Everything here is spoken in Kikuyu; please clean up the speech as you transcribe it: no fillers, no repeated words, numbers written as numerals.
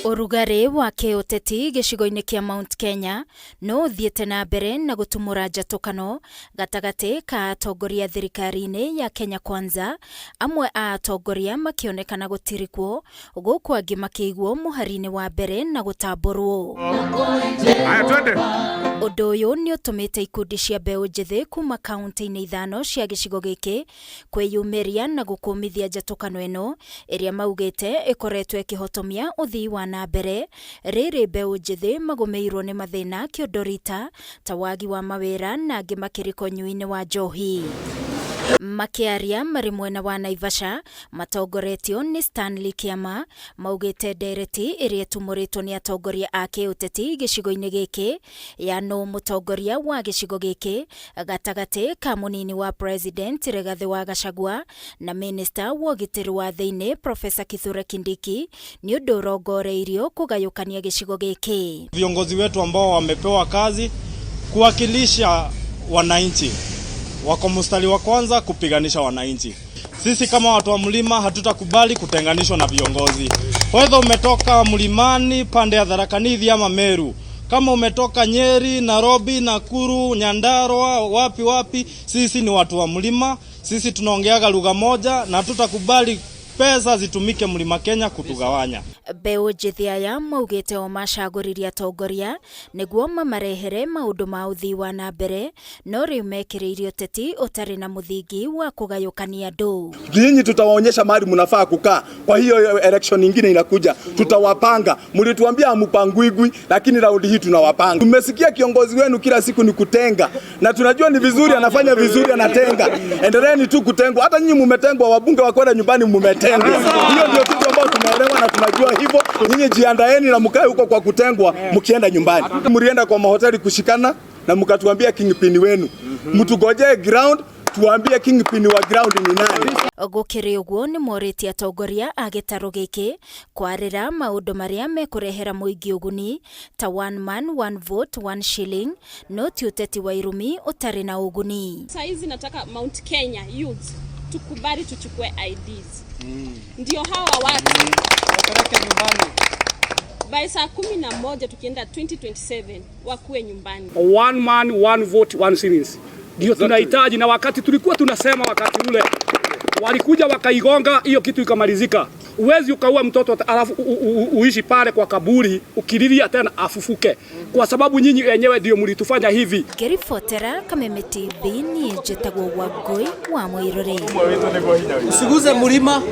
Ũrugarĩ wa kĩũteti gĩcigo-inĩ kĩa Mount Kenya no ũthiĩte na mbere na gũtumũra njatũkano gatagatĩ ka atongoria thirikari-inĩ ya Kenya Kwanza, amwe a atongoria makĩonekana gũtirikwo, gũkũ angĩ makĩigwo mũhari-inĩ wa mbere na gũtambũrwo. Haya, twende. Ũndũ ũyũ nĩ ũtũmĩte ikundi cia mbeũ njĩthĩ kuma kaunti-inĩ 5 cia gĩcigo gĩkĩ kwĩyumĩria na gũkũmithia njatũkano ĩno ĩrĩa maugĩte ĩkoretwo ĩkĩhotomia ũthii wa na mbere. Rĩrĩ mbeũ njĩthĩ magũmĩirwo nĩ mathĩna kĩondorita ta wagi wa mawĩra na angĩ makĩriko ũnyui-inĩ wa njohi. Makĩaria marĩ mwena wa Naivasha matongoretio nĩ Stanley Kĩama, maugĩte ndereti ĩrĩa ĩtumũrĩtwo nĩ atongoria a kĩũteti gĩcigo-inĩ gĩkĩ ya nũ mũtongoria wa gĩcigo gĩkĩ gatagatĩ ka mũnini wa President Rigathĩ wa Gachagua na Minister wa ũgitĩri wa thĩinĩ Professor Kithure Kindiki nĩ ũndũ ũrongoreirio kũgayũkania gĩcigo gĩkĩ. Viongozi wetu ambao wamepewa kazi kuwakilisha wananchi wako mstari wa kwanza kupiganisha wananchi. Sisi kama watu wa mlima hatutakubali kutenganishwa na viongozi. Whether umetoka mlimani pande ya Tharaka Nithi ama Meru, kama umetoka Nyeri, Nairobi, Nakuru, Nyandarua, wapi wapi, sisi ni watu wa mlima. Sisi tunaongeaga lugha moja na hatutakubali pesa zitumike mlima Kenya kutugawanya. Mbeũ njĩthĩ aya maugĩte o macagũririe atongoria nĩguo mamarehere maũndũ ma ũthii wa na mbere, no rĩu mekĩrĩire ũteti ũtarĩ na mũthingi wa kũgayũkania andũ. Nyinyi tutawaonyesha mahali mnafaa kukaa. Kwa hiyo election nyingine inakuja, tutawapanga. Mlituambia hamupangwigwi, lakini raundi hii tunawapanga. Tumesikia kiongozi wenu kila siku ni kutenga, na tunajua ni vizuri, anafanya vizuri, anatenga. Endeleeni tu kutengwa. Hata nyinyi mumetengwa, wabunge wa kwenda nyumbani mumetengwa. Hiyo ndio kitu ambayo tumeelewa na tunajua hivyo. Nyinyi jiandaeni na mkae huko kwa kutengwa, mkienda nyumbani. Mlienda kwa mahoteli kushikana na mkatuambia kingpin wenu, mtugojee ground tuambie kingpin wa ground ni nani. Gũkĩrĩ ũguo, nĩ morĩtie atongoria a gĩtarũ gĩkĩ kwarĩra maũndũ marĩa mekũrehera mũingĩ ũguni ta one man one vote one shilling, no ti ũteti wa irumi ũtarĩ na ũguni. Saizi nataka Mount Kenya youths tukubali tuchukue IDs. Ndio hawa watu by saa 11 tukienda 2027 wakuwe nyumbani. One man one vote one shillings ndio tunahitaji, na wakati tulikuwa tunasema wakati ule walikuja wakaigonga hiyo kitu ikamalizika. Uwezi ukaua mtoto alafu uishi pale kwa kaburi ukililia tena afufuke, kwa sababu nyinyi wenyewe ndio mlitufanya hivi. Ngĩribotera Kameme TV, niĩ njĩtagwo Wangũi wa Mũirũrĩ. Usiguze mlima.